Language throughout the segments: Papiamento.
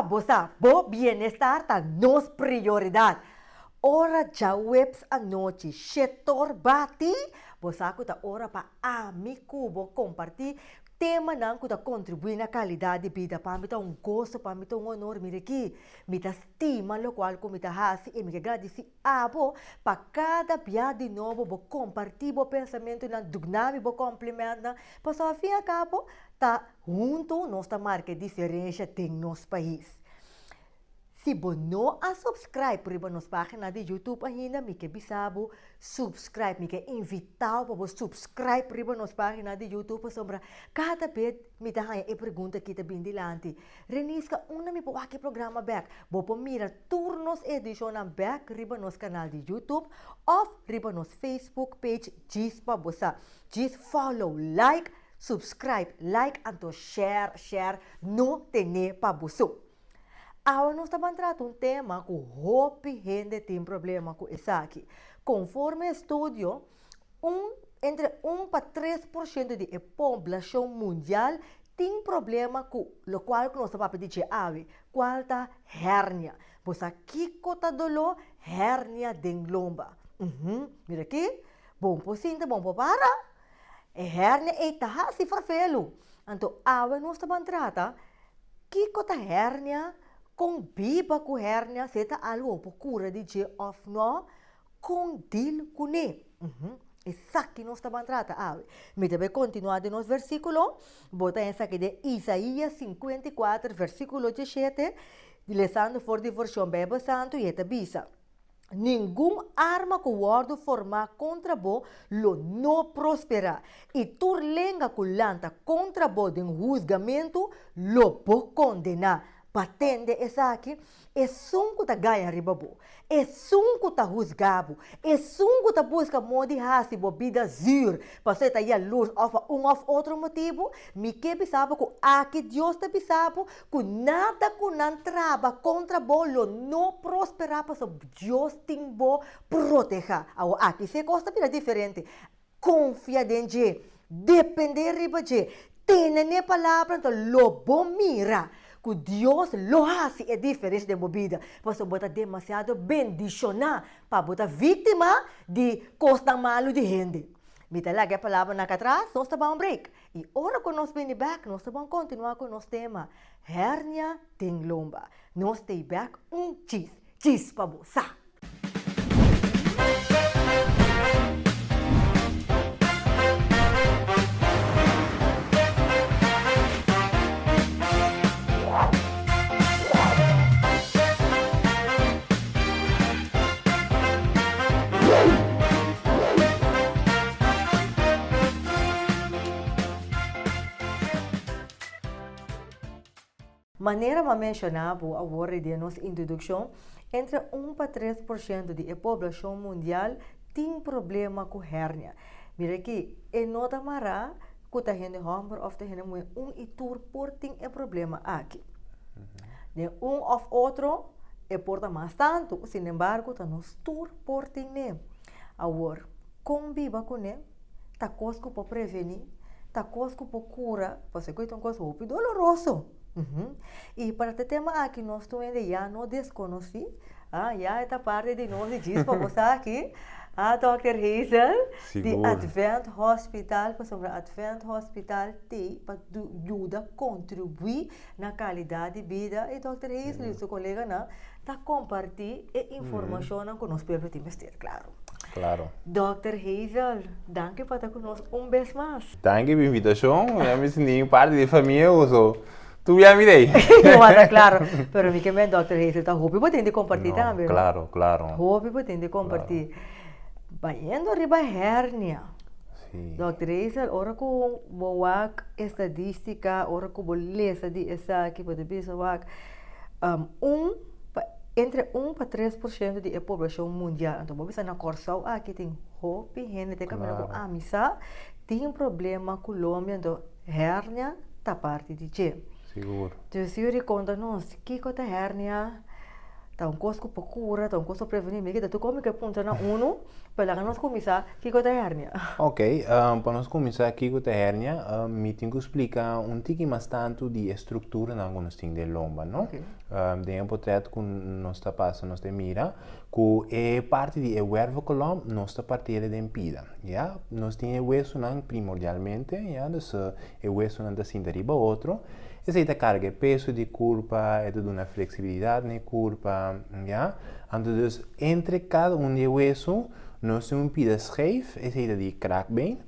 pa bo sa, bo bienestar ta nos prioridat. Ora djaweps anochi shetor bati, bo sa ku ta ora pa ami ku bo kompartí temanan ku ta kontribuí na kalidat di bida. Pa mi ta un goso, pa mi ta un honor. Mira aki, mi ta stima lokual ku mi ta hasi i mi ke gradisí abo pa kada bia di nobo bo kompartí bo pensamentunan, duna mi bo komplimentnan, pasobra al fin i al kabo ta huntu nos ta marka e diferensha den nos pais. Si bo no a subscribe riba nos pagina di YouTube ainda, mi ke bisa bo subscribe, mi ke invita bo pa bo subscribe riba nos pagina di YouTube pasobra kada bes mi ta haña e pregunta aki ta bin dilanti, Reniska unda mi por wak e programa bek? Bo por mira tur nos edishonnan bek riba nos kanal di YouTube òf riba nos Facebook page Djis pa bo sa. Djis follow, like, subscribe, like anto share, share, no tene pa bo so. Awe nos ta ban trata un tema ku hopi hende tin problema ku esaki. Konforme estudio, un entre un pa 3% di e poblashon mundial tin problema ku lokual ku nos ta papia di dje awe, kual ta hernia. Bo sa kiko ta doló hernia den lomba? Uhum, mira aki, bon por sinta, bon por para. E hernia ei ta hasi ferfelu. Anto awe nos ta ban trata Kiko ta hernia? Kon biba ku hernia? Si e ta algu bo por kura di dje òf nò? Kon dil kuné? Esaki nos ta ban trata awe. Mi ta bai kontinuá den nos versíkulo. Bo ta esaki den Isaías 54, versíkulo 17, lesando for di Vershon Beibel Santu, i e ta bisa, Ningun arma ku wòrdu formá kontra bo lo no prosperá, i tur lenga ku lanta kontra bo den husgamentu lo bo kondená. Pa tende esaki, esun ku ta gaña riba bo, esun ku ta husgá bo, esun ku ta buska moda di hasi bo bida zür pasobra e ta yalurs òf pa un òf otro motibu, mi ke bisa bo ku aki Dios ta bisa bo Ku nada ku nan traba kontra bo lo no prosperá pasobra Dios tin bo protehá. Awor aki si e kos ta bira diferente. Konfia den dje, dependé riba dje, tene n'e palabra, anto lo bo mira ku Dios lo hasi e diferensha den bo bida pasobra bo ta demasiado bendishoná pa bo ta víktima di kosnan malu di hende. Mi ta laga e palabranan aki atras, nos ta ban un break. I ora ku nos bini bèk, nos ta bon kontinuá ku nos tema, Hernia den lomba. Nos stay bèk un chis, chis pa bo sa! Manera m'a menshoná bo awor den nos introdukshon, entre un pa 3% di e poblashon mundial tin problema ku hernia. Mira aki, e no ta mará ku ta hende hòmber òf ta hende muhé, un i tur por tin e problema aki. Den un òf otro e por ta mas tantu, sinembargo ta nos tur por tin'é. Awor, Kon biba kuné ta kos ku por prevení, ta kos ku por kura, pasobra ku e ta un kos hopi doloroso. I pa e tema aki nos tur hende ya no deskonosí, ah, ya e ta parti di nos di djis pa bo sa aki, ah, Dòkter Hazel di Advent Hospital, pasobra Advent Hospital t'ei pa yuda kontribuí na kalidat di bida i Dòkter Hazel i su koleganan ta kompartí e informashonnan ku nos pueblo tin mester, klaro. Claro. Dòkter Hazel, danki pa ta ku nos un bes mas. Danki pa invitashon. Mi a mi sinti parti di e famia ku so tur bia mi dei. Bo ta klaro. Pero mi ke men Dòkter Hazel ta hopi bo tin di kompartí tambe, no? Klaro, klaro. Hopi bo tin di kompartí. Bayendo riba hernia. Si. Dòkter Hazel, ora ku bo wak estadístika, ora ku bo lesa di esaki, bo ta bisa wak un pa Entre un pa 3% di e poblashon mundial. Anto bo bisa na Kòrsou aki tin hopi hende te kaminda ku ami sa tin problema ku lombi anto hernia ta parti di dje. Sigur. Dus yuri konta nos kiko ta hernia? Ta un kos ku por kura, ta un kos pa prevení. Mi kita tur kos mi ke puntra na unu, pa laga nos kuminsá kiko ta hernia. Ok, pa nos kuminsá kiko ta hernia, mi tin ku splika un tiki mas tantu di e strukturanan ku nos tin den lomba, no? Den e potret ku nos ta pasa nos ta mira ku e parti di e wervelkolom nos ta partiel den pida, ya. Nos tin e wesunan primordialmente, ya, dus e wesunan ta sinta riba otro. Esei ta karga e peso di kurpa, e ta duna fleksibilidat na e kurpa, ya. Anto dus entre kada un di e wesu nos tin un pida schijf, esei ta di kraakbeen.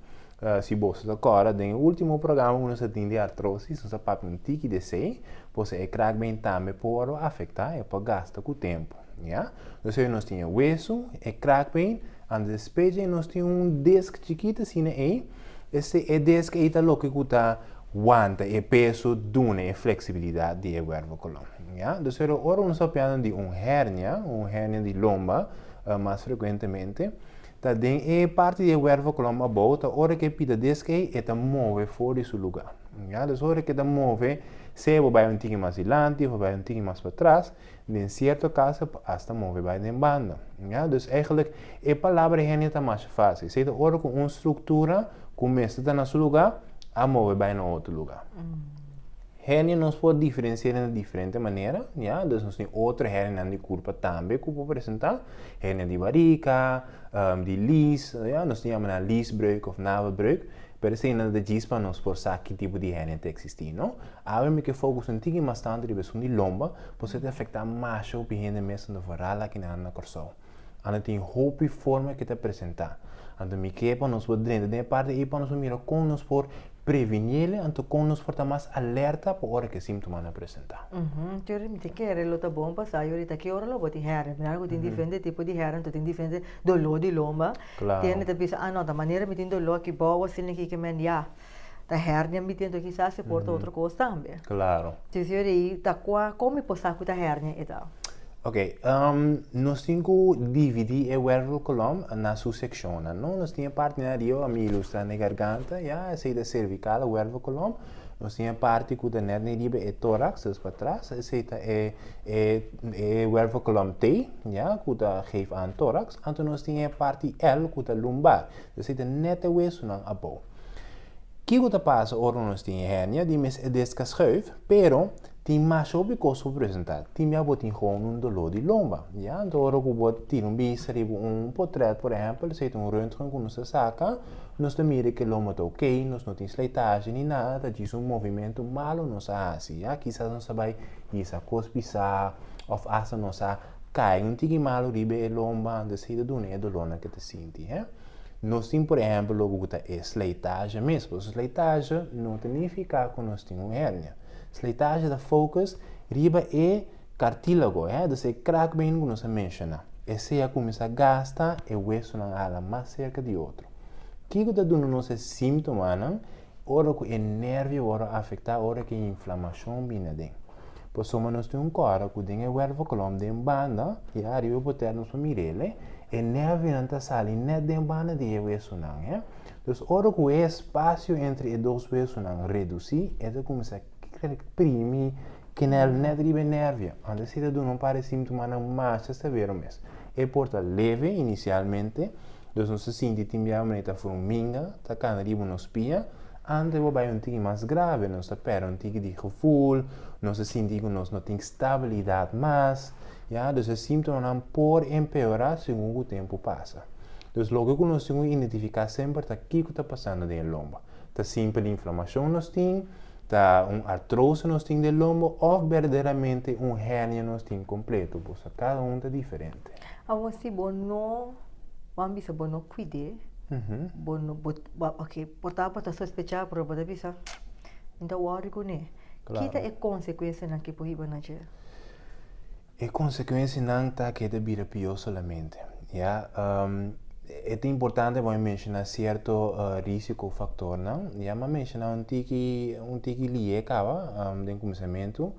Si boso ta kòrda den e último programa ku nos a tin di artrosis nos a papia un tiki di esei, pasobra e kraakbeen tambe por wòrdu afektá, e por gasta ku tempu, ya. Dus ei nos tin e wesu, e kraakbeen, anto despues dje nos tin un disk chikitu asina ei, esei e disk ei ta loke ku ta wanta e peso, duna e flexibilidad di e wervelkolom. Ya? Dus pero ora nos ta papiando di un hernia, un hernia di lomba, mas frecuentemente, ta den e parti di e wervelkolom abou, ta ora ku e pida disk ei, e ta move for di su luga. Ya? Dus ora ku e ta move, sea bo bai un tiki mas dilanti of bo bai un tiki mas patras, den cierto caso por hasta move bai den banda. Ya? Dus eigenlijk e palabra hernia ta masha facil. Esei ta ora ku un structura ku mester ta na su luga, a move bai na otro luga. Hernia nos por diferencia na diferente manera, ya, dus nos tin otro hernianan di curpa tambe cu por presenta, hernia di barica, di lies, ya, nos tin yama nan liesbreuk of navelbreuk, pero eseinan ta djis pa nos por sa ki tipo di hernia ta existi, no. Awe mi ke focus un tiki mas tanto riba esun di lomba, pasobra ta afecta masha hopi hende mes tanto vooral akinan na Corsou. Anto tin hopi forma ke ta presentá. Anto mi ke pa nos por drenta den e parti ei pa nos por mira kon nos por previniel anto kon nos por ta mas alerta pa ora ke síntomanan presentá. Tur mi ta kere lo ta bon pa sa ahorita ki ora lo bo tin hèrnia. Mirando ku tin diferente tipo di hèrnia anto tin diferente doló di lomba. Tin hende ta bisa ah no ta manera mi tin doló aki bou asina aki ke men ya ta hèrnia mi tin anto kisas e por ta otro kos tambe. Entonces yo di ta kua kon mi por sa ku ta hèrnia e ta? Ok, nos tin ku dividí e wervelkolom na su sekshonnan, no? Nos tin e parti na riba, mi ilustrá na e garganta, ya, esei ta servikal wervelkolom. Nos tin e parti ku ta nèt na riba e toraks, dus patras, esei ta e e e wervelkolom T, ya, ku ta geef aan toraks. Anto nos tin e parti L ku ta lumbar, esei ta nèt e wesunan abou. Kiko ta pasa ora nos tin e hernia? Di mes e deska schuif, pero tin masha hopi kos por presentá. Tin bia bo tin gewoon un doló di lomba, ya. Anto ora ku bo tira un bista riba un potret, por ehèmpel, esei ta un röntgen ku nos ta saka, nos ta mira ku e lomba ta okey, nos no tin slijtage ni nada, ta djis un movimentu malu nos a hasi, ya. Kisas nos a bai hisa kos pisá òf asta nos a kai un tiki malu riba e lomba, anto esei ta duna e dolónan ku e ta sinti, he. Nos tin por ehèmpel loke ku ta e slijtage mes, pasobra slijtage no ta nifiká ku nos tin un hernia. Slijtage ta focus riba e kartílago, hè, dus e kraakbeen ku nos a menshoná. Esei a kuminsá gasta e wesunan a hala mas serka di otro. Kiko ta duna nos e símptomanan? Ora ku e nervio wòrdu afektá, ora ku e inflamashon bini aden. Pasobra nos tin un kòrda ku den e wervelkolom den banda, ya ariba por tera nos por mir'el, e nervionan ta sali nèt den banda di e wesunan. He. Dus ora ku e espasio entre e dos wesunan redusí, e ta kuminsá primi kinèl nèt riba e nervio. Anto esei ta duna un par di síntomanan masha severo mes. E por ta leve inisialmente, dus nos ta sinti tin biaha manera ta fruminga ta kana riba nos pia, antes bo bai un tiki mas grave, nos ta pèrdè un tiki di gevoel, nos ta sinti ku nos no tin stabilidat mas, ya, dus e síntomanan por empeorá segun ku tempu pasa. Dus loke ku nos tin ku identifiká semper ta kiko ta pasando den e lomba. Ta simpel inflamashon nos tin, ta un artrose nos tin den lomba òf berdaderamente un hernia nos tin kompleto, boso kada un ta diferente. Awor si bo no, bo bisa bo no kuid'é, bo no, bo, ok, por ta bo ta sospechá pero bo ta bisa mi ta wòri kuné. Ki ta e konsekuensianan ku por hiba na dje? E konsekuensianan ta ku e ta bira pió solamente, ya. E ta importante pa mi menshoná sierto risiko faktornan, ya. Mi a menshoná un tiki, un tiki lié kaba den kuminsamentu.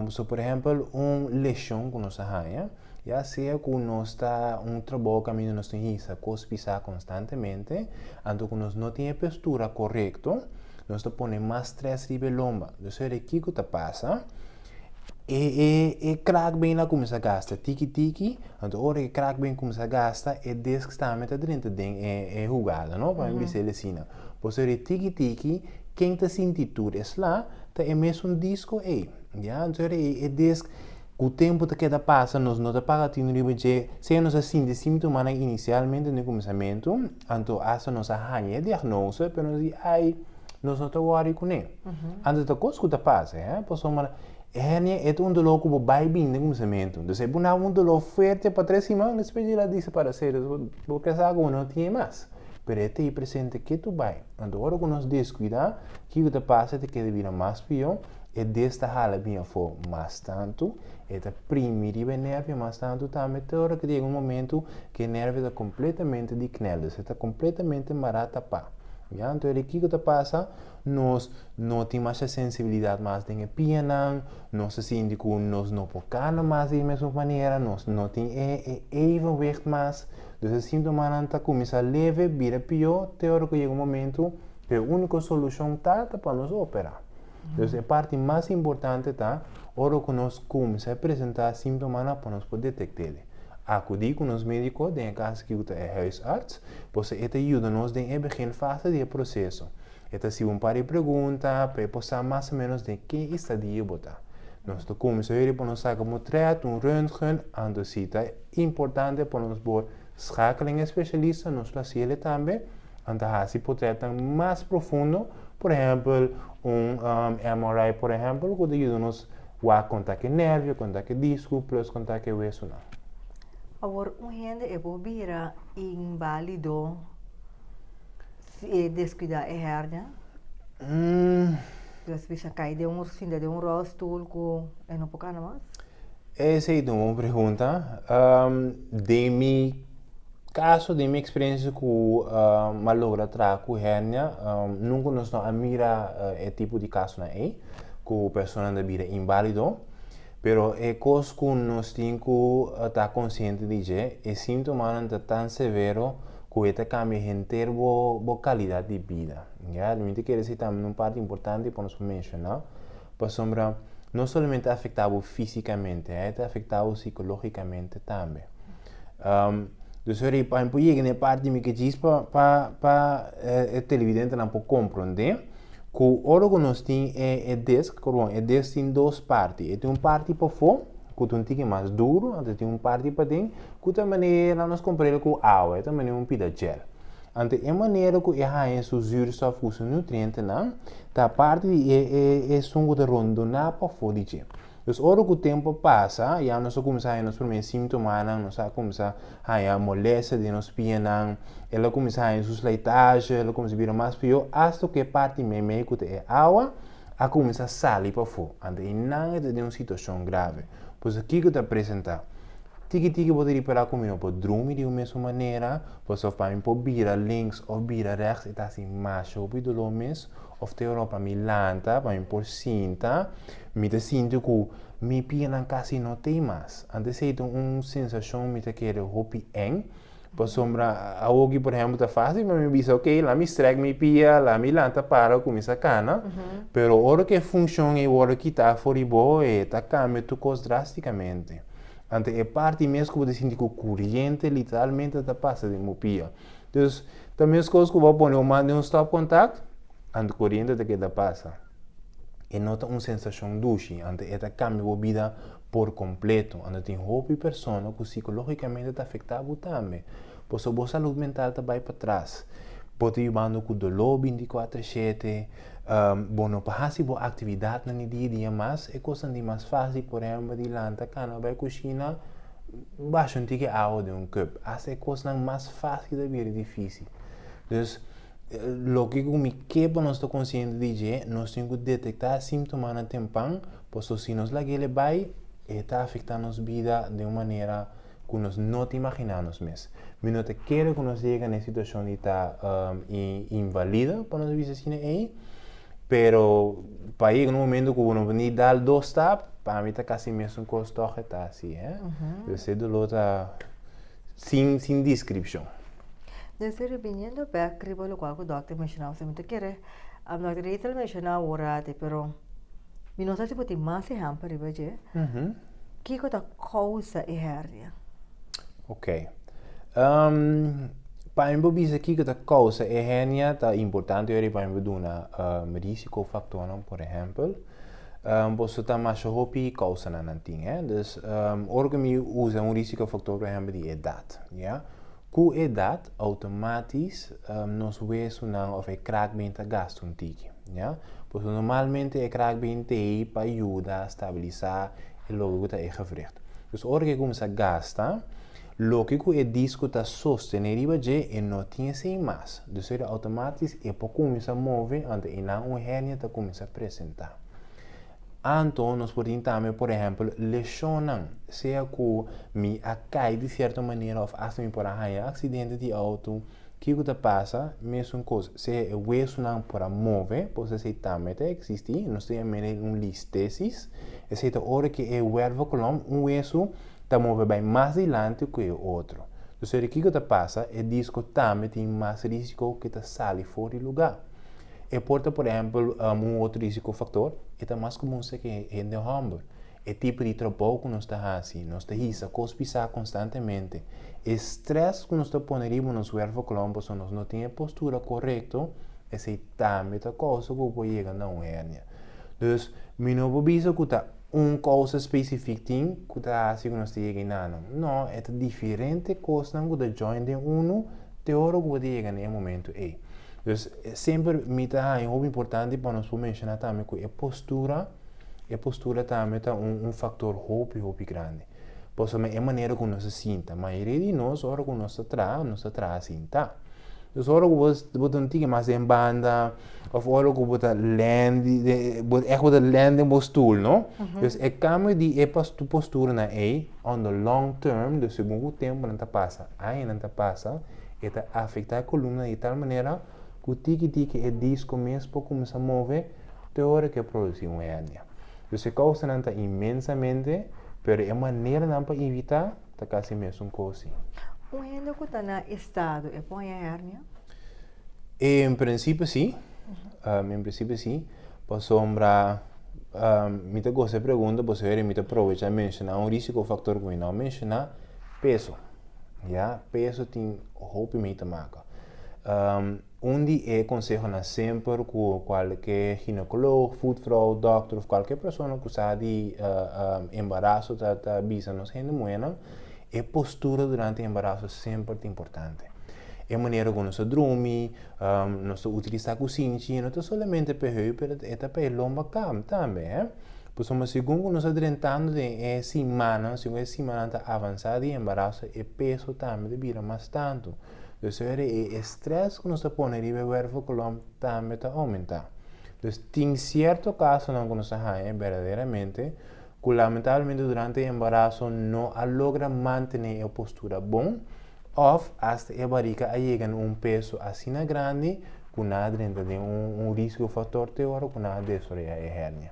So por ehèmpel un leshon ku nos a haña, ya sea ku nos ta un trabou kaminda nos tin hisa kos pisá konstantemente, anto ku nos no tin e postura korekto, nos ta pone mas strès riba e lomba. Dus kiko ta pasa? E e e kraakbeen a kuminsá gasta tiki tiki, anto ora e kraakbeen kuminsá gasta e disks tambe ta drenta den e e hugada no, pa mi bisa el asina. Pasobra e tiki tiki ken ta sinti tur e sla ta e mesun disko ei, ya. Anto ora e e disk ku tempu ta keda pasa nos no ta paga tinu riba dje, sea nos a sinti símtomanan inisialmente na e kuminsamentu, anto asta nos a haña e diagnose pero nos di ai nos no ta wòri kuné. Anto ta kos ku ta pasa, eh, pasobra Hernia e ta un doló ku bo bai bini den kuminsamentu. Entonces e por na un doló fuerte pa tres siman, despues dje la desaparesé. Entonces bo ke sa ku bo no tin e mas. Pero e ta ei presente ketu bai. Anto ora ku nos deskuidá, kiko ta pasa? E ta keda bira mas pió, e des ta hala bin afó mas tantu, e ta primi riba e nervio mas tantu tambe te ora ku ta yega un momentu ku e nervio ta kompletamente di knèl, dus e ta kompletamente mará tapá. Ya, anto ora kiko ta pasa? Nos no tin masha sensibilidat mas den e pianan, nos ta sinti ku nos no por kana mas di e mesun manera, nos no tin e e evenwicht mas. Dus e síntomanan ta kuminsá leve, bira pió, te ora ku yega un momentu ku e úniko solushon ta ta pa nos operá. Dus e parti mas importante ta ora ku nos kuminsá presentá síntomanan pa nos por detekt'é. Akudí ku nos médiko, den e kaso aki ku ta e huisarts, pasobra e ta yuda nos den e beginfase di e proseso. E ta hasi un par di pregunta pa e por sa mas o menos den ke estadio bo ta. Nos ta kuminsá yori pa nos saka un tret, un röntgen, anto si ta importante pa nos por schakel en e spesialista, nos lo hasi ele tambe, anto hasi potretnan mas profundo, por ehèmpel un MRI por ehèmpel ku ta yuda nos wak kon ta ke nervio, kon ta ke disku, plus kon ta ke wesunan. Awor un hende e por bira inbálido Si e descuida e hernia, Dios bisa cay den un sinta den un rolstoel cu e no por cana mas? Esey ta un bon pregunta. Den mi caso, den mi experiencia cu mi a logra traha cu hernia, nunca nos no a mira e tipo di casonan ey, cu personanan ta bira invalido. Pero e cos cu nos tin cu ta consciente di dje, e sintomanan ta tan severo cu e ta cambia henter bo bo calidad di bida. Ya, mi ta kere esey tambe un parti importante pa nos por menciona, pasobra no solamente ta afecta bo fisicamente, e ta afecta bo psicologicamente tambe. Dus ora pa mi por yega na e parti mi ke djis pa pa pa e televidentenan por comprende, Ku ora ku nos tin e e disk, bon, e disk tin dos parti. E tin un parti pafó, ku ta un tiki mas duru, anto tin un parti paden, ku ta manera nos kompar'el ku awa, e ta manera un pida gel. Anto e manera ku e haña su zuurstof ku su nutrientenan, ta parti di e e esun ku ta rondoná pafó di dje. Dus ora ku tempu a pasa, ya nos a kuminsá haña nos promé síntomanan, nos a kuminsá haña molestia den nos pianan, el a kuminsá haña su slijtage, el a kuminsá bira mas pió, asta ku e parti meimei ku ta e awa a kuminsá sali pafó. Anto einan e ta den un situashon grave. Pues kiko ta presentá? Tiki tiki bo ta ripará ku mi no por drumi di un mesun manera, pasobra pa mi por bira links òf bira rèks e ta hasi masha hopi doló mes, òf te ora pa mi lanta, pa mi por sinta, Mi ta sinti ku mi pianan kasi no t'ei mas. Antes esei ta un sensashon mi ta kere hopi eng, pasobra awoki por ehèmpel ta fásil pa mi bisa ok laat mi strèk mi pia, laat mi lanta para kuminsá kana, pero ora ku e funshon ei wòrdu kitá for di bo e ta kambia tur kos drástikamente. Anto e parti mes ku bo ta sinti ku kuriente literalmente ta pasa den bo pia. Dus ta meskos ku bo a pone un man den un stòpkontakt, anto kuriente ta keda pasa. E no ta un sensashon dushi, anto e ta kambia bo bida por kompleto. Anto tin hopi persona ku sikológikamente ta afektá bo tambe. Pasobra bo salud mental ta bai patras. Bo ta yubando ku doló bintikuater shete, bo no por hasi bo aktividatnan di dia dia mas. E kosnan di mas fásil, por ehèmpel, di lanta kana bai kushina, basha un tiki awa den un kùp. Asta e kosnan mas fásil ta bira difísil. Dus. Loke ku mi ke pa nos ta konsiente di dje, nos tin ku detektá e símtomanan tempan, pasobra si nos lag'el e bai, e ta afektá nos bida den un manera ku nos no ta imaginá nos mes. Mi no ta kere ku nos yega na e situashon di ta invalida, pa nos bisa asina ei, pero pa yega na un momento ku bo no por ni dal dos stap, pa mi ta kasi mesun kos tòg e ta asi, eh. Dus e doló ta sin deskripshon. Desde biniendo bek riba lokual ku dòkter menshoná, mi ta kere dòkter Rachel menshoná awor ate, pero Mi no sa si bo tin mas ehèmpel riba dje. Kiko ta kousa e hernia? Ok. Pa mi por bisa kiko ta kousa e hernia ta importante ora pa mi por duna risikofaktornan por ehèmpel. Boso ta masha hopi kousanan nan tin, hè. Dus ora ku mi usa un risikofaktor por ehèmpel di edat, ya. Ku edat outomatis nos wesunan òf e kraakbeen ta gasta un tiki, ya. Pasobra normalmente e kraakbeen t'ei pa yuda stabilisá e loke ku ta e gewricht. Dus ora ku e kuminsá gasta, loke ku e disko ta sostené riba dje e no tin esei mas. Dus ora outomatis e por kuminsá move anto einan un hernia ta kuminsá presentá. Anto nos por tin tambe, por ehèmpel, leshonnan, sea ku mi a kai di sierto manera òf asta mi por a haña aksidente di outo, kiko ta pasa? Mesun kos, sea e wesunan por a move, pues esei tambe ta eksistí, nos ta yam'é un listesis, esei ta ora ku e wervelkolom, un wesu, ta move bai mas dilanti ku e otro. Dus ora kiko ta pasa? E disko tambe tin mas risiko ku e ta sali for di lugá. E por ta por ehempel un otro risiko factor, e ta mas comun serka hende homber. E tipo di trabou ku nos ta hasi, nos ta hisa kos pisá konstantemente. E stress ku nos ta pone riba nos wervelkolom pasobra nos no tin e postura korekto, esei tambe ta kousa ku bo por yega na un hernia. Dus, mi no por bisa ku ta un kousa spesifik tin ku ta hasi ku nos ta yega enanan. No, e ta diferente kosnan ku ta join den unu te ora ku bo ta yega na e momento ei. Dus semper mi ta haña hopi importante pa nos por menshoná tambe ku e postura, e postura tambe ta un un faktor hopi hopi grandi. Pasobra e manera ku nos ta sinta, mayoria di nos ora ku nos ta traha, nos ta traha sintá. Dus ora ku bo bo ta un tiki mas den banda òf ora ku bo ta lèn di bo ègt bo ta lèn den bo stul no, dus e kambio di e posturanan ei on the long term, dus segun ku tempunan ta pasa, añanan ta pasa, E ta afektá e kolumna di tal manera ku tiki tiki e disko mes por kuminsá move te ora ku e produsí un hernia. Dus e kousanan ta inmensamente, pero e maneranan pa evitá ta kasi mesun kos sí. Un hende ku ta na estado e por haña hernia? En prinsipio sí, en prinsipio sí, pasobra mi ta gosta e pregunta pasobra mi ta probechá menshoná un risiko faktor ku mi no a menshoná, peso. Ya, peso tin hopi mei ta maka. Un di e konsehonan semper ku kualke ginekoloog, voetvrouw, dòkter òf kualke persona ku sa di embaraso ta ta bisa nos hende muhénan, e postura durante embaraso semper ta importante. E manera ku nos ta drumi, nos ta utilisá kusinchi, no ta solamente pa e heup pero e ta pa e lomba tambe. Pasobra segun ku nos ta drentando den e simannan, segun e simannan ta avansá di embaraso, e peso tambe ta bira mas tantu. Dus ora e estrès ku nos ta pone riba e wervelkolom tambe ta oumentá. Dus tin sierto kasonan ku nos a haña berdaderamente ku lamentablemente durante e embaraso no a logra mantené e postura bon òf asta e barika a yega na un peso asina grandi ku nan a drenta den un risiko faktor te ora ku nan a desaroyá e hernia.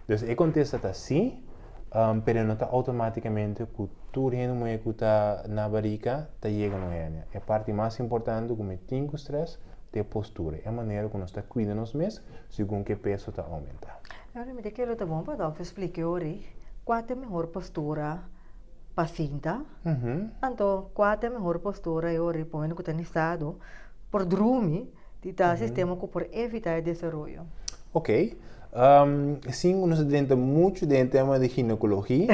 Dus e kontesta ta sí, pero no ta outomátikamente ku tur hende muhé ku ta na barika ta yega na un hernia. E parti mas importante ku mi tin ku strès ta e postura, e manera ku nos ta kuida nos mes segun ku e peso ta oumentá. Ahora mi ta kere ta bon pa dòkter splika e ora ei kua ta e mehor postura pa sinta, anto kua ta e mehor postura e ora ei pone ku ta nesado por drumi di ta sistema ku por evita e desaroyo. Ok, sin ku nos a drenta muchu den e tema di ginekologi,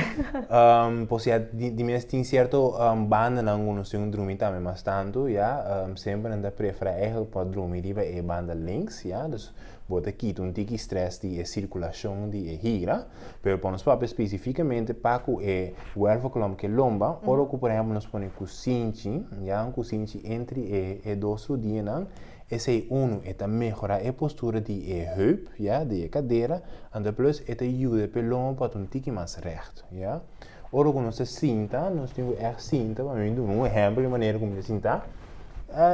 pasobra di mes tin sierto bandanan ku nos tin ku drumi tambe mas tantu, ya, semper nan ta preferá eigenlijk pa drumi riba e banda links, ya, dus bo ta kita un tiki strès di e sirkulashon di e higra, pero pa nos papia spesifikamente pa ku e wervelkolom ku e lomba, ora ku por ehèmpel nos pone kusinchi, ya, un kusinchi entre e e dos rudianan, esei unu e ta mehorá e postura di e heup, ya, di e kadera, anto plus e ta yuda pa e lomba pa ta un tiki mas règt, ya. Ora ku nos ta sinta, nos tin ku ègt sinta, pa mi duna un ehèmpel di manera ku mi ta sinta,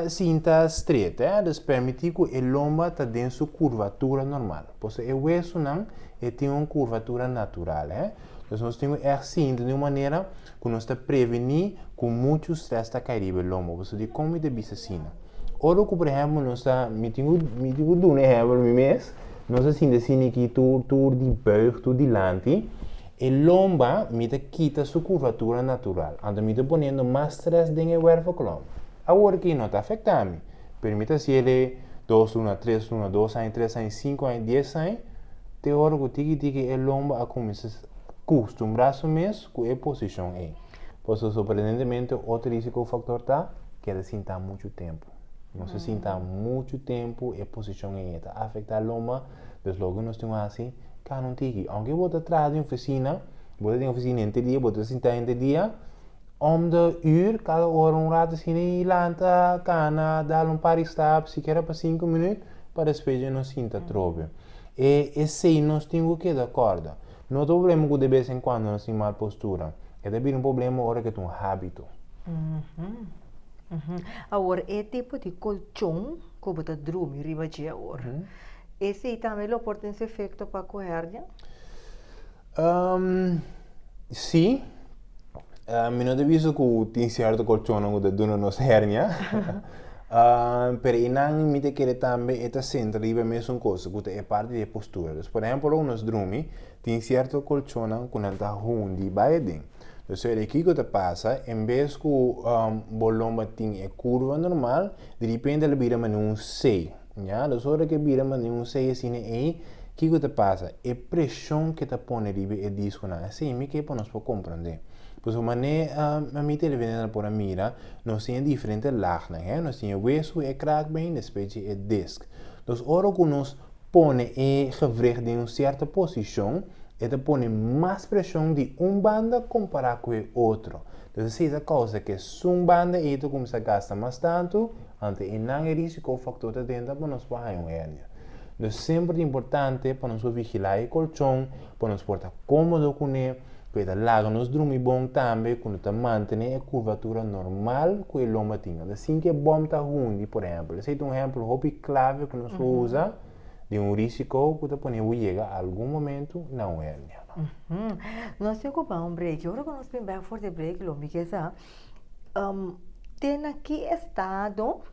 sinta stret, eh, dus permití ku e lomba ta den su kurvatura normal, pasobra e wesunan e tin un kurvatura natural, eh. Dus nos tin ku ègt sinta di un manera ku nos ta prevení ku muchu strès ta kai riba e lomba. Pasobra dikon mi ta bisa asina? Ora ku por ehèmpel nos ta, mi tin ku, mi tin ku duna ehèmpel mi mes. Nos a sinta asina aki tur tur di buig tur dilanti, e lomba mi ta kita su curvatura natural, anto mi ta poniendo mas stress den e wervelkolom. Awor aki no ta afecta mi, pero mi ta haciele dos luna, tres luna, dos aña, tres aña, cinco aña, dies aña, te ora cu tiki tiki e lomba a cuminsa custumbra su mes cu e posicion ey. Pasobra sorprendentemente otro risico factor ta keda sinta mucho tempo. Nos ta sinta muchu tempu e posishon ei e ta afektá lomba, dus loke nos tin ku hasi, kana un tiki. Ounke bo ta traha den ofisina, bo ta den ofisina henter dia, bo ta sinta henter dia, om de uur, kada ora un ratu asina i lanta, kana, dal un par di stap, sikiera pa sinku minüt, pa despues dje nos sinta atrobe. E esei nos tin ku keda kòrda. No ta problema ku de bes en kuando nos tin mal postura, e ta bira un problema ora ku e ta un hábito. Awor e tipo di colchon cu bo ta drumi riba dje awor, esey tambe lo por tin su efecto pa cu hernia? Si, mi no ta bisa cu tin cierto colchonnan cu ta duna nos hernia, pero eynan mi ta kere tambe e ta centra riba e mesun cos cu ta e parti di e postura. Dus por ehempel ora cu nos drumi tin cierto colchonnan cu nan ta hundi bai aden. Entonces e kiko ta pasa, en bes ku bo lomba tin e kurva normal, di ripente el a bira manera un C, ya. Entonces ora ku e bira manera un C asina ei, kiko ta pasa? E preshon ke ta pone riba e diskonan, esei mi ke pa nos por komprondé. Pasobra manera mi televidentenan por a mira, nos tin e diferente lagnan, he, nos tin e wesu, e kraakbeen, despues dje e disk. Entonces ora ku nos pone e gewricht den un sierto posishon, e ta pone mas preshon di un banda kompará ku e otro. Entonces esei ta kousa ku esun banda ei ta kuminsá gasta mas tantu, anto einan e risiko faktor ta drenta pa nos por haña un hernia. Entonces semper ta importante pa nos por vigilá e kolchon, pa nos por ta kómodo kuné, ku e ta laga nos drumi bon tambe, ku no ta mantené e kurvatura normal ku e lomba tin. Anto sin ku e bòm ta hundi, por ehèmpel. Esei ta un ehèmpel hopi klave ku nos por usa di un risiko ku ta pone bo yega algun momentu na un hernia. Nos tin ku baha un break. Ora ku nos bin bèk for di break lo mi ke sa, te na ki estado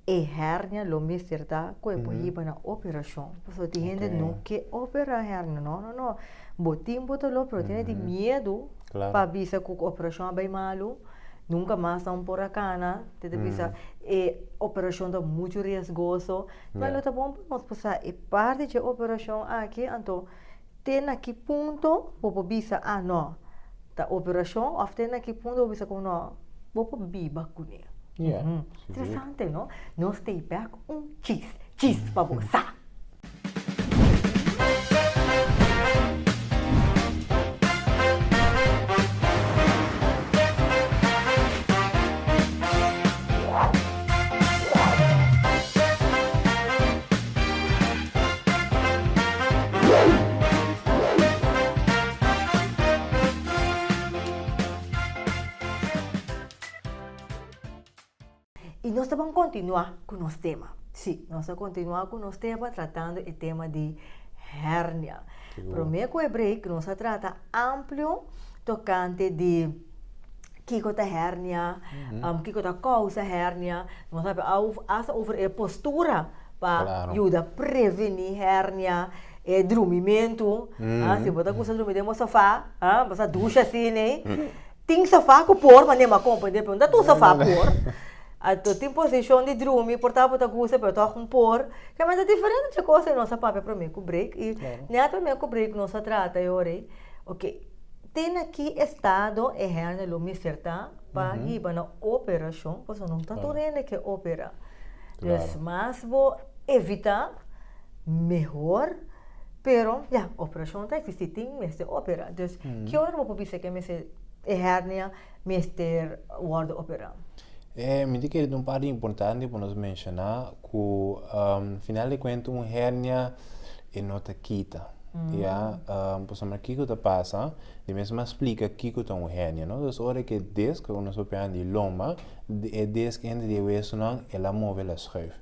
e hernia lo mester ta ku e por hiba na operashon? Pasobra tin hende no ke opera hernia. No, no, no. Bo tin bo doló pero tene di miedu pa bisa ku operashon a bai malu, nunka mas nan por a kana, te ta bisa e operashon ta muchu riesgoso. Ma lo ta bon pa nos por sa e parti dje operashon aki, anto te na ki punto bo por bisa ah no ta operashon òf te na ki punto bo por bisa ku no bo por biba kuné. Interesante no? Nos ta bèk un chis, chis pa bo sa. I nos ta ban kontinuá ku nos tema. Sí, nos ta kontinuá ku nos tema tratando e tema di hernia. Promé ku e break nos a trata amplio tokante di kiko ta hernia, kiko ta kousa hernia, nos a papia asta over e postura pa yuda prevení hernia, e drumimentu, si bo ta gusta drumi den bo sofá, bo sa dusha asina. Tin sofá ku por, ma nema komprendé, pero no ta tur sofá por. Anto tin posishon di drumi, por ta bo ta gusta, pero tòg un por. Kèmen ta diferente dje kos ei nos a papia promé ku break i nèt promé ku break nos a trata e ora ei. Oke, te na ki estado e hende lo mester ta pa hiba na operashon? Pasobra no ta tur hende ke operá. Dus mas bo evitá, mehor. Pero, ya, operashon ta eksistí, tin mester operá. Dus, ki ora bo por bisa ku e mester, e hernia mester wòrdu operá? Mi ta kere ta un parti importante pa nos menshoná ku final di kuenta un hernia e no ta kita, ya. Pasobra kiko ta pasa, di mes mi a splika kiko ta un hernia, no. Dus ora ku e disk, ku nos papia di lomba, e disk entre di e wesonan el a move, el a schuif.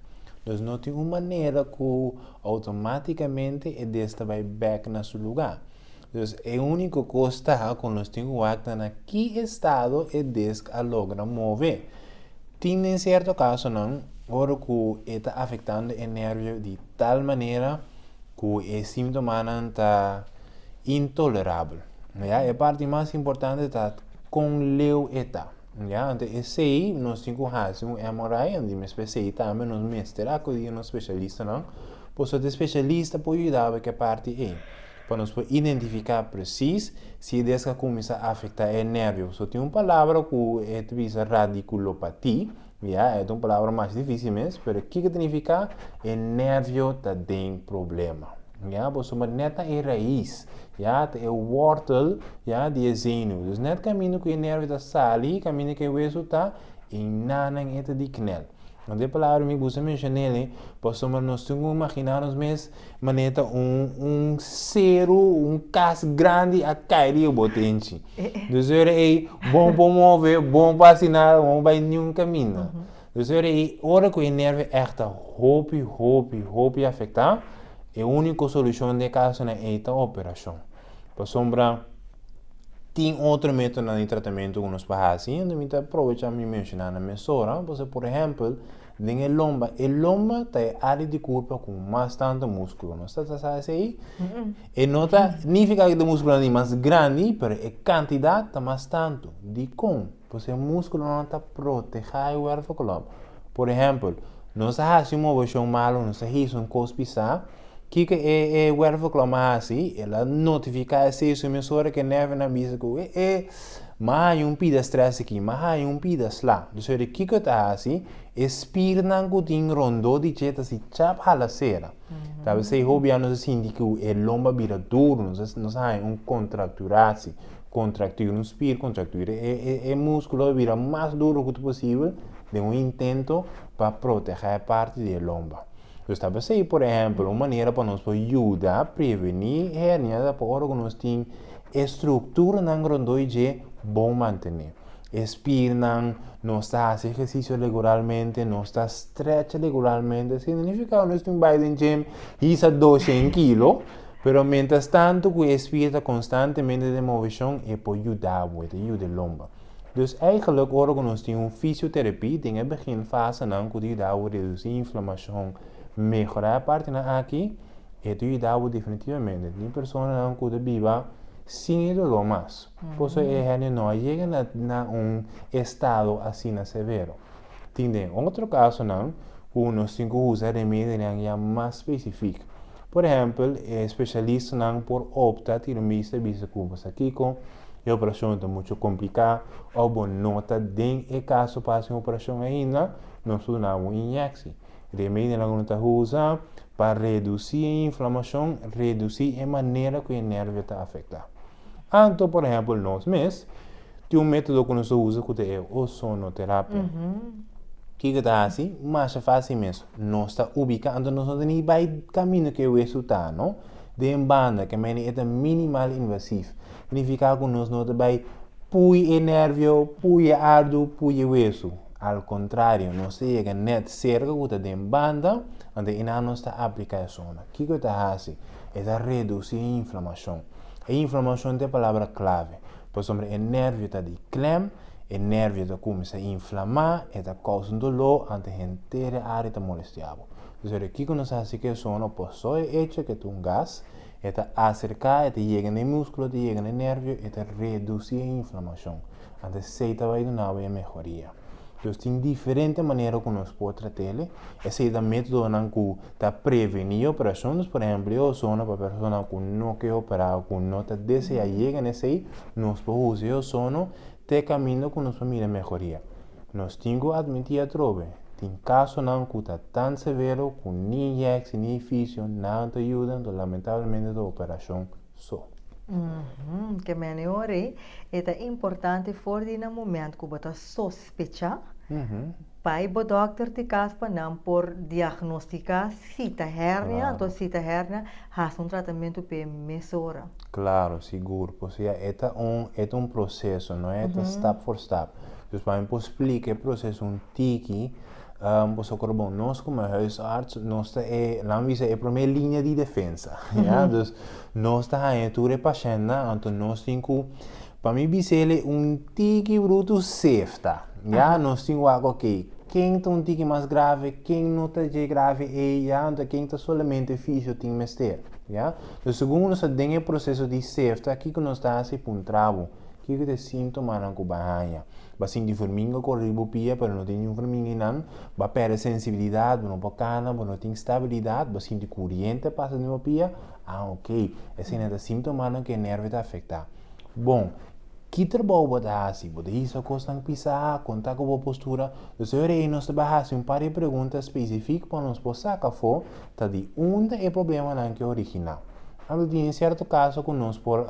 Dus no tin un manera ku Automáticamente e des ta bai bek na su lugá. Dus e úniko kos ta ku nos tin ku wak ta na ki estado e disk a logra move. Tin den sierto kasonan ora ku e ta afektando e nervio di tal manera. Ku e síntomanan ta intolerabel. Ya, e parti mas importante ta kon leu e ta. Ya, anto esei nos tin ku hasi un MRI, anto di p'esei tambe nos mester akudí na nos spesialistanan, pasobra e spesialista por yuda bo ku e parti ei, pa nos por identifiká presis si e deska kuminsá afektá e nervio. Pasobra tin un palabra ku e ta bisa radikulopati, Ya, e ta un palabra mas difícil mes, pero kiko ta nifiká? E nervio ta den problema. Ya, pasobra net ta e rais, ya, ta e wortel, ya, di e zenuw. Dus net kaminda ku e nervio ta sali, kaminda ku e wesu ta, einanan e ta di knel. Anto e palabra mi gusta menshon'el, pasobra nos tin ku imaginá nos mes manera ta un un seru, un kas grandi a kai riba bo tenchi. Dus ora ei bon por move, bon por hasi nada, bon por bai niun kaminda. Dus ora ei, ora ku e nervio ègt ta hopi, hopi, hopi afektá, e úniko solushon den e kasonan ei ta operashon. Pasobra tin otro métodonan di tratamentu ku nos por hasi, anto mi ta aprovechá mi menshoná nan mesora, pasobra por ehèmpel, Den e lomba. E lomba ta e área di kurpa ku mas tantu múskulo. Nos ta sa esei? E no ta nifiká ku e múskulonan di mas grandi, pero e kantidat ta mas tantu. Dikon? Pasobra e múskulonan ta protehá e wervelkolom. Por ehèmpel, nos a hasi un moveshon malu, nos a hisa un kos pisá, kiko e e wervelkolom a hasi? El a notifiká esei su mesora ku e nèrvionan bisa ku e e M'a haña un pida strès aki, m'a haña un pida sla. Dus ora kiko e ta hasi? E spirnan ku tin rondó di dje ta si chap hala sera. Ta p'esei hopi bia nos a sinti ku e lomba a bira duru, nos a nos a haña un kontrakturasi, kontraktura, un spir kontraktura. E e e múskulo a bira mas duru ku ta posibel den un intento pa protehá e parti di e lomba. Dus ta p'esei, por ehèmpel, un manera pa nos por yuda prevení hernia ta pa ora ku nos tin E strukturanan rondó i dje bon mantené. E spirnan, nos ta hasi ehersisio regularmente, nos ta stretch regularmente, esei no nifiká ku nos tin bai den gym hisa doshen kilo, pero mientras tantu ku e spir ta konstantemente den moveshon e por yuda bo, e ta yuda e lomba. Dus eigenlijk ora ku nos tin un fisioterapia den e begin fasenan ku ta yuda bo redusí inflamashon, mehorá e partinan aki, E ta yuda bo definitivamente. Tin personanan ku ta biba sin e doló mas. Pasobra e hende no a yega na na un estado asina severo. Tin den otro kasonan ku nos tin ku usa remedionan ya mas spesifik. Por ehèmpel, e spesialistanan por opta tira un bista bisa ku bo sa kiko, e operashon ta muchu kompliká òf bo no ta den e kaso pa hasi un operashon ainda, nos por duna bo un inyèksi. Remedionan ku nos ta usa pa redusí e inflamashon, redusí e manera ku e nervio ta afektá. Anto, por ehèmpel, nos mes tin un método ku nos ta usa ku ta e ozonoterapia. Kiko ta hasi? Masha fásil mes. Nos ta ubiká, anto nos no ta ni bai kaminda ku e wesu ta, no. Den banda, ke mene e ta minimal invasief. Signifiká ku nos no ta bai pui e nervio, pui e ardu, pui e wesu. Al kontrario, nos ta yega nèt serka ku ta den banda, anto einan nos ta apliká e sona. Kiko e ta hasi? E ta redusí e inflamashon. E inflamashon ta e palabra klave, pasobra e nervio ta di klèm, e nervio ta kuminsá inflamá, e ta kousa un doló, anto henter e área ta molestiá bo. Dus ora kiko nos hasi ku e sona? Pasó e echo ku e ta un gas, e ta aserká, e ta yega na e múskulo, e ta yega na e nervio, e ta redusí e inflamashon. Anto esei ta bai duna bo e mehoria. Dus tin diferente manera ku nos por trat'el. Esei ta métodonan ku ta prevení operashon. Dus por ehèmpel e ozono pa personanan ku no ke operá o ku no ta deseá yega na esei, nos por usa e ozono te kaminda ku nos por mira mehoria. Nos tin ku atmití atrobe, tin kasonan ku ta tan severo ku ni inyèksie ni fisio nada no ta yuda, anto lamentablemente ta operashon so. Ke mene ora ei, e ta importante for di na moment ku bo ta sospechá, bai bo dòkter di kas pa nan por diagnostiká si ta hernia, anto si ta hernia, hasi un tratamentu p'e mesora. Klaro, sigur. Pasobra e ta un, e ta un proseso, no e ta stap for stap. Dus pa mi por splika e proseso un tiki, Pasobra bon, nos como huisarts, nos ta e, laat mi bisa, e prome linea di defensa, ya. Dus nos ta haña tur e pashèntnan, anto nos tin ku, pa mi bisa el e un tiki brutu sefta, ya. Nos tin wak, oké, ken ta un tiki mas grave, ken no ta dje grave ei, ya, anto ken ta solamente fisio tin mester. Ya? Dus segun nos ta den e proseso di sefta, kiko nos ta hasi? Puntra bo, kiko ta e síntomanan ku bo a haña? Bo a sinti furminga kore riba bo pia, pero no tin niun furminga einan. Bo a pèrdè sensibilidat, bo no por kana, bo no tin stabilidat, bo a sinti kuriente pasa den bo pia. Ah, ok. Eseinan ta síntomanan ku e nèrvio ta afektá. Bon, ki trabou bo ta hasi? Bo ta hisa kosnan pisá? Kon ta ku bo postura? Dus e ora ei nos ta bai hasi un par di pregunta spesifik pa nos por saka afó ta di unda e problemanan ke originá. Anto tin sierto kaso ku nos por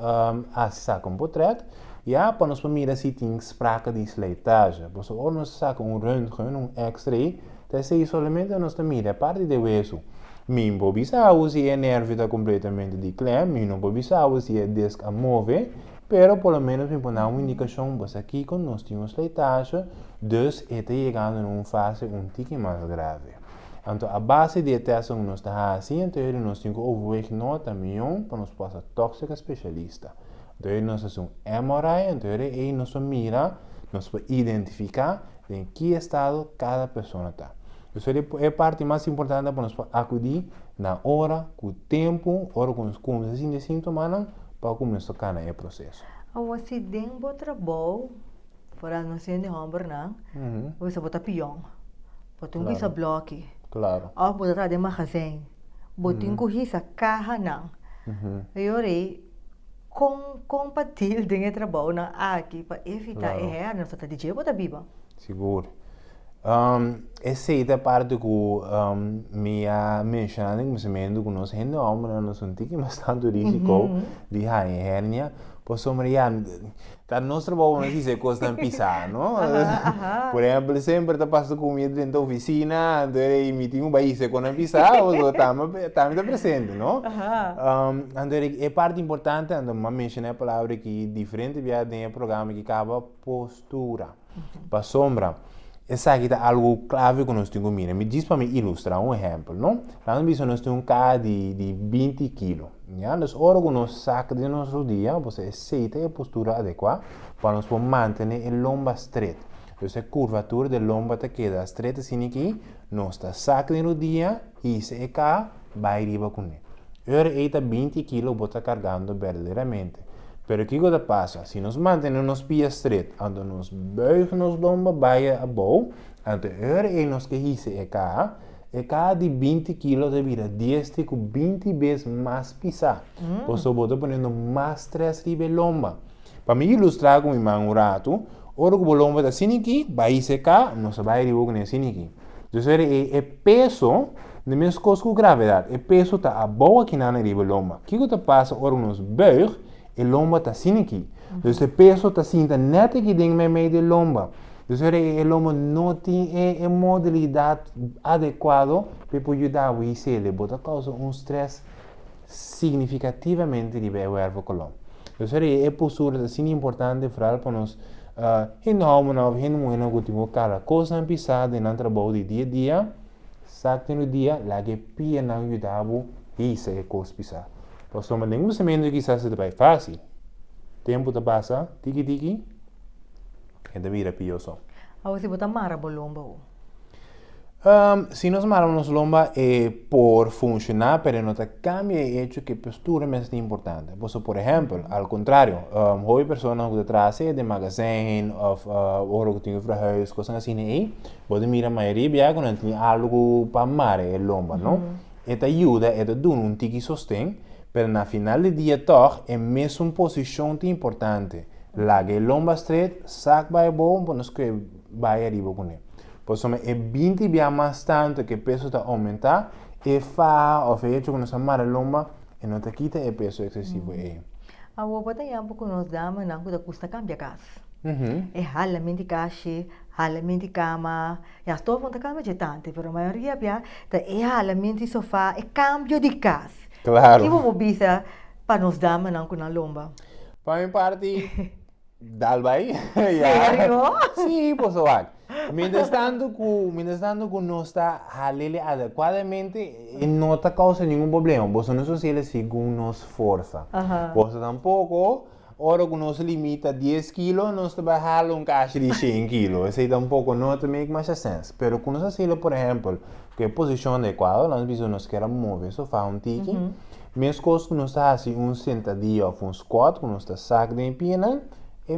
hasi saka un potrèt, ya, pa nos por mira si tin sprake di slijtage. Pasobra ora nos saka un röntgen, un x-ray, ta esei solamente nos ta mira e parti di e wesu. Mi no por bisa bo si e nervio ta completamente di klem, mi no por bisa bo si e disc a move, pero por lo menos mi por na un indicacion bo sa kico nos tin un slijtage, dus e ta yegando na un fase un tiki mas grave. Anto a base di e testnan cu nos ta haci, anto eri nos tin cu overweeg no ta mion pa nos pasa toch cerca specialista. Anto eri nos haci un MRI, anto eri ey nos por mira, nos por identifica den ki estado cada persona ta. Eso e parti mas importante pa nos por akudí na ora, ku tempu, ora ku nos kuminsá sinti e síntomanan, pa kuminsá kana e proseso. Awor si den bo trabou, foral nos hende hòmbernan, bo bisa bo ta pion, bo tin ku hisa blòki, òf bo ta traha den magazijn, bo tin ku hisa kahanan. E ora ei, kon kon pa deal den e trabounan aki pa evitá e hèrnia? Nos ta di dje bo ta biba. Sigur. Esei ta parti ku mi a menshoná den kuminsamentu ku nos hende hòmbernan nos un tiki mas tantu risiko di haña hernia pasobra ya ta nos trabou pa nos hisa e kosnan pisá no. Por ehèmpel semper ta pasa ku mi drenta ofisina anto e mi tin ku bai hisa e kosnan pisá pasobra tambe ta presente no. Anto e parti importante anto mi a menshoná e palabra aki diferente bia den e programa aki kaba postura. Pasobra esaki ta algu klave ku nos tin ku mira. Mi djis pa mi ilustrá un ehèmpel, no? Laga nos bisa nos tin un kaha di di binti kilo, ya. Dus ora ku nos sak den nos rudia, bo sa esei ta e postura adekuá pa nos por mantené e lomba stret. Dus e kurvatura di e lomba ta keda stret asina aki, nos ta sak den rudia, hisa e kaha, bai riba kuné. E ora ei ta binti kilo bo ta kargando berdaderamente. Pero kiko ta pasa? Si nos mantene nos pia stret, anto nos buig nos lomba bai abou, anto e ora ei nos ke hisa e kaha, e kaha di binti kilo ta bira dies te ku binti bes mas pisá. Pasobra bo ta poniendo mas stres riba e lomba. Pa mi ilustrá ku mi man un ratu, ora ku bo lomba ta asina aki, bai hisa e kaha, nos ta bai riba kuné asina aki. Dus ora ei e peso, di meskos ku gravedat, e peso ta abou akinan riba e lomba. Kiko ta pasa ora ku nos buig? E lomba ta asina aki. Dus e peso ta sinta nèt aki den meimei di e lomba. Dus ora ei e lomba no tin e e modelidat adekuado pa e por yuda bo hisele. Bo ta kousa un strès signifikativamente riba e wervelkolom. Dus ora ei e postura ta asina importante foral pa nos hende hòmbernan òf hende muhénan ku tin ku karga kosnan pisá den nan trabou di dia dia, sak den un dia laga e pianan yuda bo hisa e kos pisá. Pasobra den kuminsamentu kisas e ta bai fásil, tempu ta pasa tiki tiki e ta bira pió so. Awor si bo ta mara bo lomba ho? Si nos mara nos lomba e por funciona pero e no ta cambia e hecho cu e postura mester ta importante. Pasobra por ehempel, al contrario, hopi persona cu ta traha sea den magazijn of ora cu tin un verhuis, cosnan asina ey, bo ta mira mayoria bia cu nan tin algo pa mara e lomba, no? E ta yuda, e ta duna un tiki sosten, pero na final di dia tog e mesun posicion ta importante. Laga e lomba stret, sak bay abou pa nos kue bay ariba cune. Pasobra e 20 bia mas tantu ku e peso ta oumentá, e faha òf e hecho ku nos a mara lomba, e no ta kita e peso eksesivo ei. Awor bo ta yampa ku nos damanan ku ta gusta kambia kas. E hala minti kashi, hala minti kama, ya stof no ta kambia dje tantu, pero mayoria bia ta e hala minti sofa, e kambio di kas. Klaro. Ki bo por bisa pa nos damanan ku nan lomba? Pa mi parti. Dal bai. Ya. Serio? Sí, por so wak. Mientras tanto ku, mientras tanto ku nos ta halele adecuadamente, e no ta causa ningun problema. Boso no sosiele segun nos forsa. Boso tampoco, ora ku nos limita 10 kilo, nos ta bai hala un kashi di 100 kilo. Esei tampoco no ta make masha sense. Pero ku nos hasiele, por ehempel, ku e posicion adecuado, nos bisa nos kier a move e sofa un tiki. Meskos ku nos ta hasi un sentadilla òf un squat ku nos ta sak den e pianan, e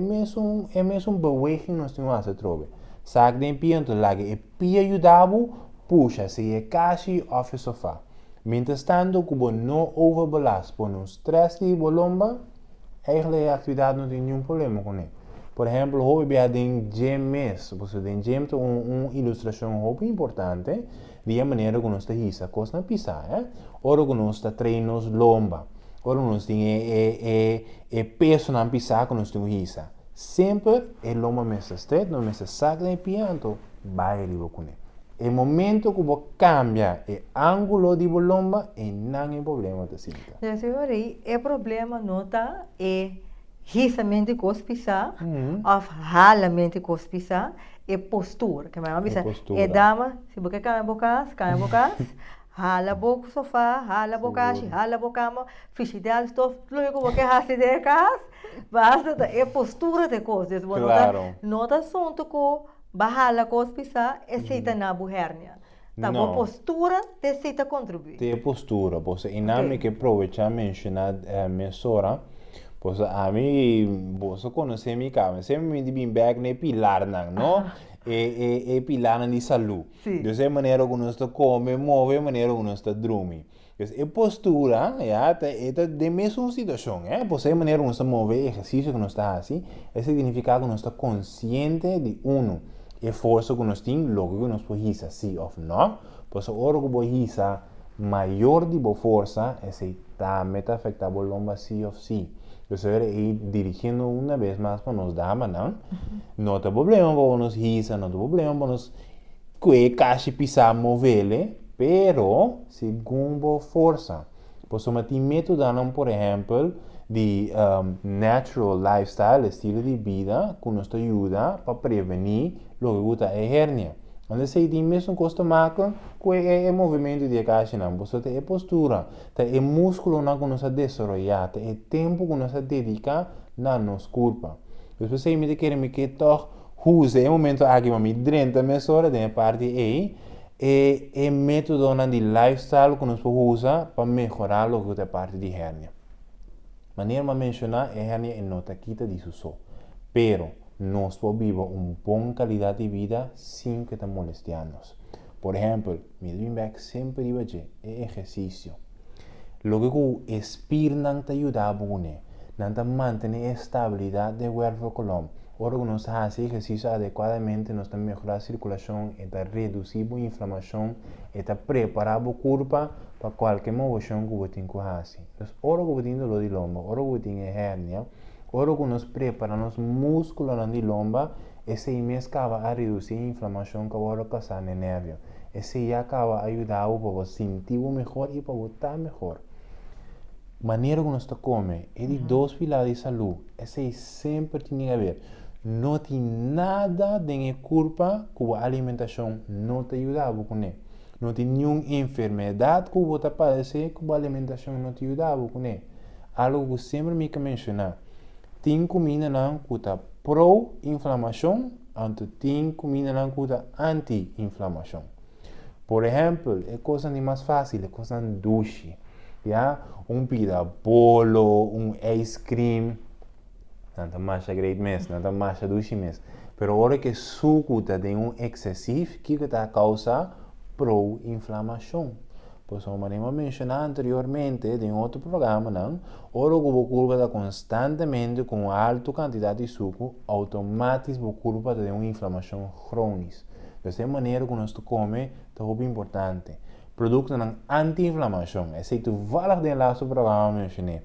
mesun beweging nos tin ku hasi atrobe. Sak den e pia, anto laga e pia yuda bo pusha sea e kashi òf e sofá. Mientras tanto ku bo no overbelast, bo no stress di bo lomba, eigenlijk e aktividat no tin ningun problema kuné. Por ehèmpel, hopi bia den gym mes, pasobra den gym ta un ilustrashon hopi importante di e manera ku nos ta hisa kosnan pisá, eh? Ora ku nos ta train nos lomba, ora nos tin e pesonan pisá ku nos tin ku hisa. Semper e lomba mester straight, nos mester sak den e pia, anto bai riba kuné. E momento ku bo kambia e ángulo di bo lomba, einan e problema ta sinta. Señor, e problema no ta e hisamentu kos pisá òf halamentu kos pisá, e postura. Ke mi bisa, postura. E dama, si bo ke kambia bo kas, kambia bo kas, hala bo sofá, hala bo kashi, hala bo kama, frigider, stof, loke ku bo ke hasi den kas, basta ta e postura ta e kos. Dus bo no ta, no ta asuntu ku bo a hala kos pisá, esei ta na bo hernia. Ta bo No. postura te esei ta kontribuí. Te postura, pasobra einan mi ke probechá menshoná mesora, pasobra ami, boso konosé mi kaba, semper mi di bin bèk na e pilarnan, no? E pilarnan di salú. Dus e manera ku nos ta kome, move, e manera ku nos ta drumi. Dus e postura, ya, ta e ta den mesun situashon, eh, pasobra e manera ku nos ta move, e ehersisio ku nos ta hasi, esei signifiká ku nos ta konsiente di unu, e forsa ku nos tin, loke ku nos por hisa si òf no. Pasobra ora ku bo hisa mayor di bo forsa, esei tambe ta afektá bo lomba si òf si. Dus ora ei dirigiendo una bes mas pa nos damanan, no ta problema pa nos hisa, no ta problema pa nos kue kashi pisá movele, pero segun bo forsa. Pasobra tin métodonan, por ehèmpel, di natural lifestyle, estilo di bida, ku nos ta yuda pa prevení loke ku ta e hernia. Anto esei tin mesun kos ta maka ku e movementu di e kashinan. Pasobra ta e postura, ta e múskulonan ku nos a desaroyá, ta e tempu ku nos a dediká na nos kurpa. Dus p'esei mi ta kere mi ke tòg usa e momento aki pa mi drenta mesora den e parti ei, e métodonan di lifestyle ku nos por usa pa mehorá loke ku ta e parti di hernia. Manera mi a menshoná, e hernia e no ta kita di su so, pero nos por biba un bon kalidat di bida sin ku e ta molestiá nos. Por ehèmpel, mi ta bin bèk semper riba dje, e ehersisio. Loke ku e spiernan ta yuda bo kuné, nan ta mantené e stabilidat den wervelkolom. Ora ku nos hasi ehersisio adekuadamente, nos ta mehorá sirkulashon, e ta redusí bo inflamashon, e ta prepará bo kurpa pa kualke moveshon ku bo tin ku hasi. Dus ora ku bo tin doló di lomba, ora ku bo tin e hernia, ora ku nos prepará nos múskulonan di lomba, esei mes kaba a redusí e inflamashon ku a wòrdu kasá na e nervio. Esei ya kaba a yuda bo pa bo sinti bo mehor i pa bo ta mehor. Manera ku nos ta kome, e di dos pilar di salú, esei semper tin di haber. No tin nada den e kurpa ku bo alimentashon no ta yuda bo kuné. No tin niun enfermedat ku bo ta padesé ku bo alimentashon no ta yuda bo kuné. Algu ku semper mi ke menshoná, tin kumindanan ku ta pro-inflamashon, anto tin kumindanan ku ta anti-inflamashon. Por ehèmpel, e kosnan di mas fásil, e kosnan dushi, ya, un pida bolo, un ice cream, nan ta masha great mes, nan ta masha dushi mes. Pero ora ku e suku ta den un eksesiv, kiko ta kousa? Pro-inflamashon. Pasobra manera mi a menshoná anteriormente den otro programanan, ora ku bo kurpa ta konstantemente ku un altu kantidat di suku, outomátis bo kurpa ta den un inflamashon krónis. Dus e manera ku nos ta kome ta hopi importante. Produktonan anti-inflamashon, esei toevallig den e laatste programa mi menshoné.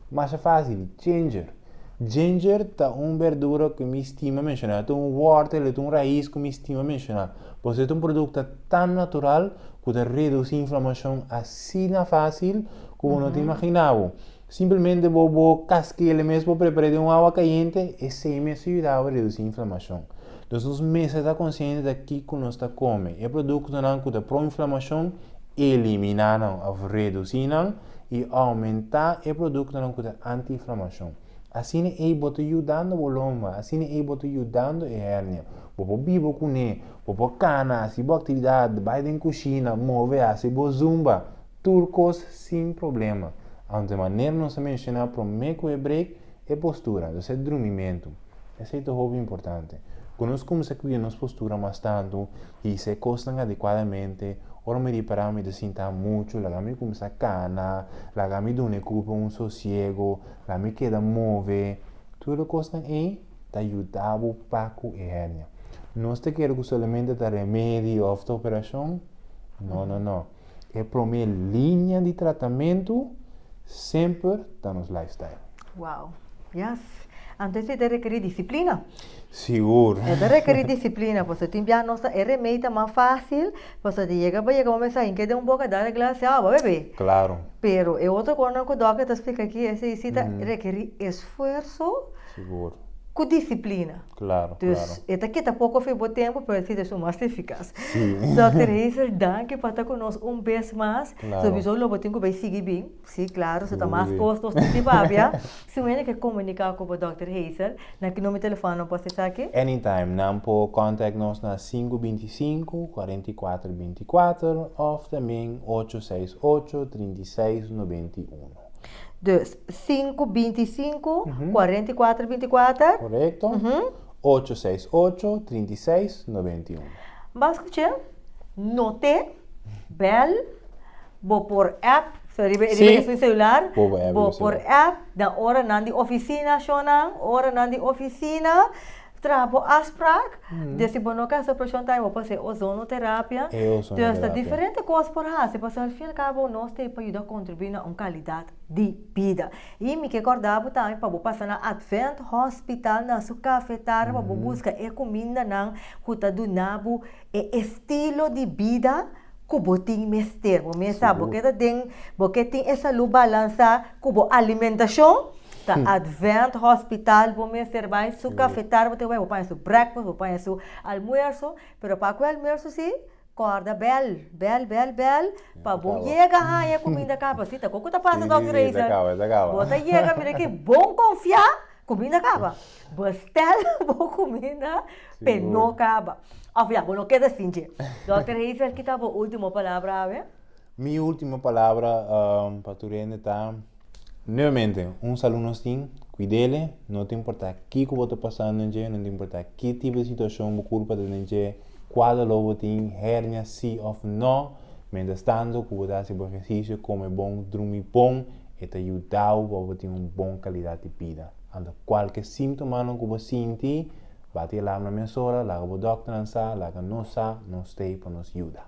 Masha fásil, ginger. Ginger ta un berdura ku mi stima menshoná, ta un wòrtel, ta un rais ku mi stima menshoná. Pasobra e ta un produkto tan natural ku ta redusí inflamashon asina fásil ku bo no ta imaginá bo. Simplemente bo bo kaskele mes bo prepar'é den un awa kayente, esei mes ta yuda bo redusí inflamashon. Dus nos mester ta konsiente ta kiko nos ta kome. E produktonan ku ta pro inflamashon, eliminá nan òf redusí nan i oumentá e produktonan ku ta anti-inflamashon. Asina ei bo ta yudando bo lomba, asina ei bo ta yudando e hernia. Bo por biba kuné, bo por kana, hasi bo aktividat, bai den kushina, move, hasi bo zumba, tur kos sin problema. Anto manera nos a menshoná promé ku e break, e postura, dus e drumimentu. Esei ta hopi importante. Ku nos kuminsá kuida nos postura mas tantu, hisa e kosnan adekuadamente, ora mi ripará mi ta sinta muchu, laga mi kuminsá kana, laga mi duna e kurpo un sosiego, laga mi keda move. Tur e kosnan ei ta yuda bo pa ku e hernia. Nos ta kere ku solamente ta remedi òf ta operashon? No, no, no. E promé liña di tratamentu semper ta nos lifestyle. Wow. Yes. Anto esei ta rekerí disiplina. Sigur. E ta rekerí disiplina, pasobra tin bia nos ta e remei ta mas fásil, pasobra di yega bo yega bo mester hinka den un boka dal e glas di awa, bebe. Klaro. Pero e otro kosnan ku dòkter ta splika aki, esei si ta rekerí esfuerso. Sigur. Ku disiplina. Claro, Dus, claro. e ta kita poko fi bo tempu, pero si ta esun mas efikas. Sí. Dòkter Hazel, danki pa ta ku nos un bes mas. Claro. Sowieso lo bo tin ku bai sigui bin. Sí, claro, si ta mas Sí. kos nos tin di papia. Si un hende ke komuniká ku bo, Dòkter Hazel, na ki numero telefòn nan por hasi esaki? Anytime, nan por contact nos na 525 44 24 of también 868 36 91. Dus, 5, 25, 44, 24. Korekto. 8, 6, 8, 36, 91. Bo skuch'é? Not'é, bèl, bo por app, so riba Sí. riba esun celular, Bo por app bo riba por celular. app, dan oranan di ofisina shonnan, oranan di ofisina, traha bo afspraak, dus si bo no ke hasi operashon tambe bo por hasi ozonoterapia. E ozonoterapia. Dus ta diferente kos por hasi, pasobra al fin al kabo nos ta pa yuda kontribuí na un kalidat di bida. I mi ke kòrda bo tambe pa bo pasa na Advent Hospital na su kafetaria pa bo buska e kumindanan ku ta duna bo e estilo di bida ku bo tin mester. Bo mes sa, bo ke ta den, bo ke tin e salú balansá ku bo alimentashon, ta Advent Hospital bo mester bai, su kafetaria bo tin ku bai, bo paña su breakfast, bo paña su almuerso, pero pa ku e almuerso sí, kòrda bèl, bèl, bèl, bèl, pa bo yega haña e kuminda kaba. Sí, ta koko ta pasa, Dòkter Hazel? Bo ta yega, mira ki bon konfiá, kuminda kaba. Bestel bo kuminda pe no kaba. Of ya, bo no keda sin dje. Dòkter Hazel, ki ta bo último palabra awe? Mi último palabra pa tur hende ta, nuevamente, un salú nos tin, kuid'ele, no ta importá kiko bo ta pasando den dje, no ta importá ki tipo di situashon bo kurpa ta den dje, kua doló bo tin, hernia sí òf nò, mientras tanto ku bo ta hasi bo ehersisio, kome bon, drumi bon, e ta yuda bo pa bo tin un bon kalidat di bida. Anto kualke síntomanan ku bo sinti, bati alarma mesora, laga bo dòkternan sa, laga nos sa, nos t'ei pa nos yuda.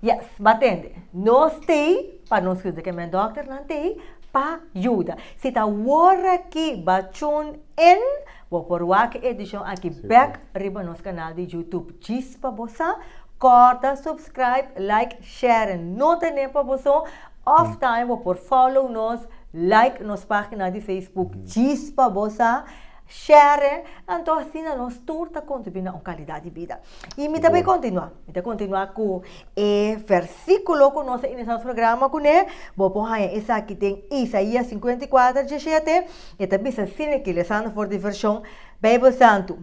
Yes, bo a tende. Nos t'ei pa nos yuda, ke men dòkternan t'ei pa yuda. Si ta wor aki bo a tune in, bo por wak e edishon aki bèk riba nos kanal di YouTube. Djis pa bo sa, kòrda subscribe, like, share. No tene pa bo so, òf tambe bo por follow nos, like nos página di Facebook djis pa bo sa, share, anto asina nos tur ta kontribuí na un kalidat di bida. I mi ta bai kontinuá, mi ta kontinuá ku e versíkulo ku nos a inisá nos programa kuné, bo por haña esaki den Isaías 54, 17, e ta bisa asina aki, lesando for di vershon Beibel Santu.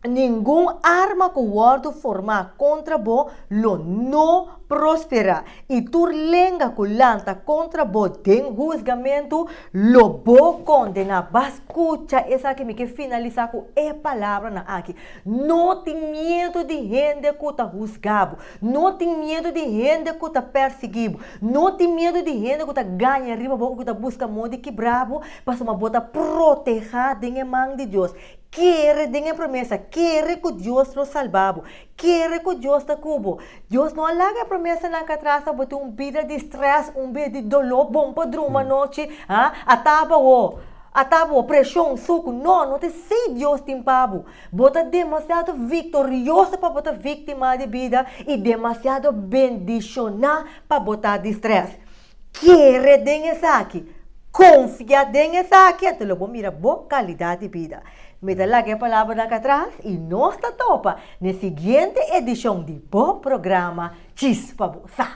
Ningun arma ku wòrdu formá kontra bo lo no prosperá, i tur lenga ku lanta kontra bo den husgamentu lo bo kondená. Ba skucha esaki, mi ke finalisá ku e palabranan aki. No tin miedu di hende ku ta husgá bo. No tin miedu di hende ku ta persiguí bo. No tin miedu di hende ku ta gaña riba bo, ku ta buska moda di kibrá bo, pasobra bo ta protehá den e man di Dios. Kere den e promesa, kere ku Dios lo salba bo, kere ku Dios ta ku bo. Dios no a laga e promesanan ka atras pa bo tin un bida di strès, un bida di doló, bon pa druma anochi, ha, ata bo, ata bo, preshon, suku. No, no ta esei Dios tin pa bo. Bo ta demasiado viktorioso pa bo ta víktima di bida i demasiado bendishoná pa bo ta di strès. Kere den esaki, konfia den esaki, anto lo bo mira bo kalidat di bida. Mi ta laga e palabranan atras i nos ta topa n'e siguiente edishon di bo programa Chispa Bo Sa.